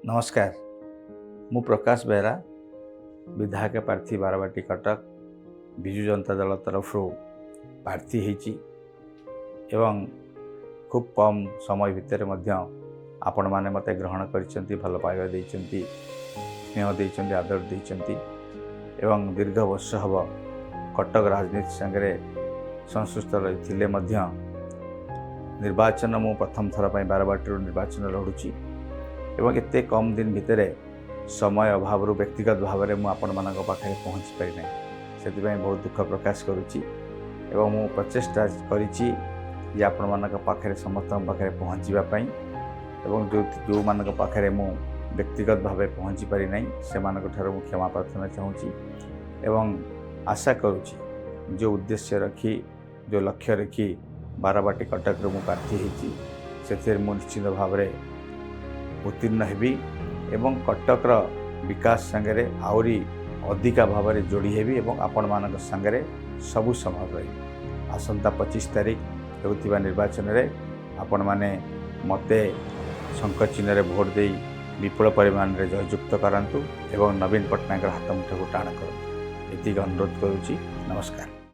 ନମସ୍କାର, ମୁଁ ପ୍ରକାଶ ବେହେରା, ବିଧାୟକ ପ୍ରାର୍ଥୀ, ବାରବାଟୀ କଟକ, ବିଜୁ ଜନତା ଦଳ ତରଫରୁ ପ୍ରାର୍ଥୀ ହେଇଛି ଏବଂ ଖୁବ୍ କମ୍ ସମୟ ଭିତରେ ମଧ୍ୟ ଆପଣମାନେ ମୋତେ ଗ୍ରହଣ କରିଛନ୍ତି, ଭଲ ପାଇବା ଦେଇଛନ୍ତି, ସ୍ନେହ ଦେଇଛନ୍ତି, ଆଦର ଦେଇଛନ୍ତି ଏବଂ ଦୀର୍ଘ ବର୍ଷ ହେବ କଟକ ରାଜନୀତି ସାଙ୍ଗରେ ସଂଶ୍ଳିଷ୍ଟ ରହିଥିଲେ ମଧ୍ୟ ନିର୍ବାଚନ ମୁଁ ପ୍ରଥମ ଥର ପାଇଁ ବାରବାଟୀରୁ ନିର୍ବାଚନ ଲଢ଼ୁଛି ଏବଂ ଏତେ କମ୍ ଦିନ ଭିତରେ ସମୟ ଅଭାବରୁ ବ୍ୟକ୍ତିଗତ ଭାବରେ ମୁଁ ଆପଣମାନଙ୍କ ପାଖରେ ପହଞ୍ଚି ପାରିନାହିଁ। ସେଥିପାଇଁ ବହୁତ ଦୁଃଖ ପ୍ରକାଶ କରୁଛି ଏବଂ ମୁଁ ପ୍ରଚେଷ୍ଟା କରିଛି ଯେ ଆପଣମାନଙ୍କ ପାଖରେ, ସମସ୍ତଙ୍କ ପାଖରେ ପହଞ୍ଚିବା ପାଇଁ ଏବଂ ଯେଉଁମାନଙ୍କ ପାଖରେ ମୁଁ ବ୍ୟକ୍ତିଗତ ଭାବେ ପହଞ୍ଚି ପାରିନାହିଁ, ସେମାନଙ୍କ ଠାରୁ ମୁଁ କ୍ଷମା ପ୍ରାର୍ଥନା ଚାହୁଁଛି ଏବଂ ଆଶା କରୁଛି, ଯେଉଁ ଉଦ୍ଦେଶ୍ୟ ରଖି, ଯେଉଁ ଲକ୍ଷ୍ୟ ରଖି ବାରବାଟୀ କଟକରୁ ମୁଁ ପ୍ରାର୍ଥୀ ହେଇଛି, ସେଥିରେ ମୁଁ ନିଶ୍ଚିତ ଭାବରେ ଉତ୍ତୀର୍ଣ୍ଣ ହେବି ଏବଂ କଟକର ବିକାଶ ସାଙ୍ଗରେ ଆହୁରି ଅଧିକା ଭାବରେ ଯୋଡ଼ି ହେବି ଏବଂ ଆପଣମାନଙ୍କ ସାଙ୍ଗରେ ସବୁ ସମୟ ରହିବି। ଆସନ୍ତା 25 ତାରିଖ ହେଉଥିବା ନିର୍ବାଚନରେ ଆପଣମାନେ ମୋତେ ଶଙ୍ଖ ଚିହ୍ନରେ ଭୋଟ ଦେଇ ବିପୁଳ ପରିମାଣରେ ଜୟଯୁକ୍ତ କରାନ୍ତୁ ଏବଂ ନବୀନ ପଟ୍ଟନାୟକର ହାତ ମୁଠାକୁ ଟାଣ କରନ୍ତୁ, ଏତିକି ଅନୁରୋଧ କରୁଛି। ନମସ୍କାର।